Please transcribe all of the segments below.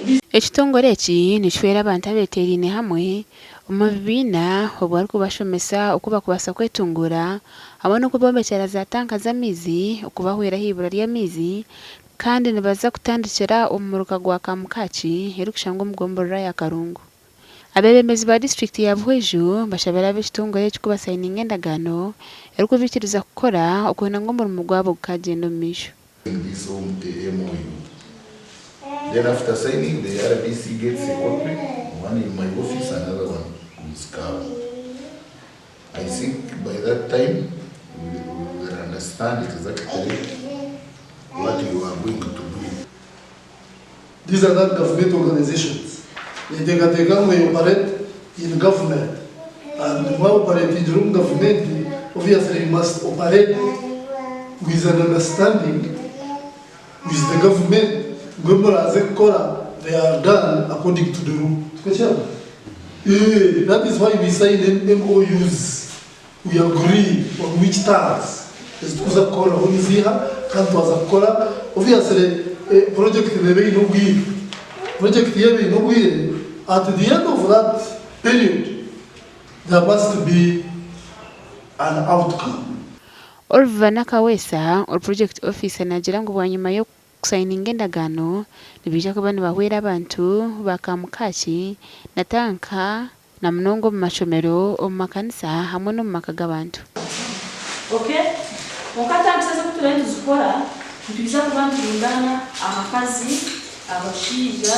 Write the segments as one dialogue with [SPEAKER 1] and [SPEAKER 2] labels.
[SPEAKER 1] Ekitongore eki nikihwera abantu abeteeraine hamwe omu bibiina obwo arikubashomesa oku barikubaasa kwetunguura hamwe n'okubombekyera za tanka z'amaizi okubahwera aha ibura ry'amaizi kandi nibaza kutandikira omu muruka gwa Kamukaaki erikushangwa omu gomborora ya Karungu. Abeebembezi ba disiturikiti ya Buhweju bashabire ab'ekitongore eki kubasayininga endagaano erikubaikiriza kukora okwenda ngu omurimo gwabo gukagyenda omu maisho.
[SPEAKER 2] This the MOU. Then after signing, the RDC gets a copy, one in my office, another one with CAO. I think by that time, we will understand exactly what you are going to do.
[SPEAKER 3] These are not government organizations. Ninteekateeka ngu they operate in government and mwa operatingira omu gavumenti obviously you must operate with an understanding with the government ngu ebi muraaze kukora they are done according to the law. Tikwo kyaba? Eeh that is why we sign MOUs. We agree on which terms ezi turikuza kukoreraho niziiha kandi twaza kukora obviously project neeba eine obwire, project yaaba eine obwire at the end of that period there must be an outcome.
[SPEAKER 1] Oliver Nakaweesa, ori Project Officer naagira ngu bwanyima y'okusayininga endagaano, nibaija kuba nibahwera abantu ba Kamukaaki na tanka na munonga omu mashomero, omu makanisa hamwe n'omu maka g'abantu.
[SPEAKER 4] Ok, kwonka tanks ezi oku turiyo nituzikora, nitwija kuba niturundaana abakazi, abashaija,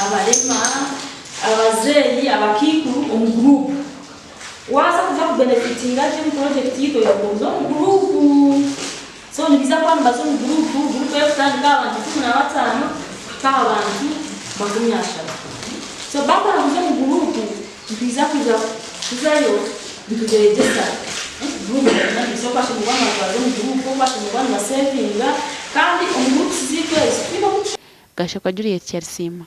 [SPEAKER 4] abarema, abazeeyi, abakaikuru omu group. Waaza kuza kubenefitinga gye omu project yaitu oine kuza omu group. So nibaija kuba nibaza omu group, group erikutandika aha bantu 15 kuhika aha bantu 30. So baamara kuza omu group, nitwija kwija kuzayo nitubeegyesa group dynamics, oku bashemereire kuba nibatwaza omu group, oku bashemereire kuba nibasevinga kandi omu groups zaitu ezi twine oku
[SPEAKER 1] Gashakwa Juliet Kyarisiima.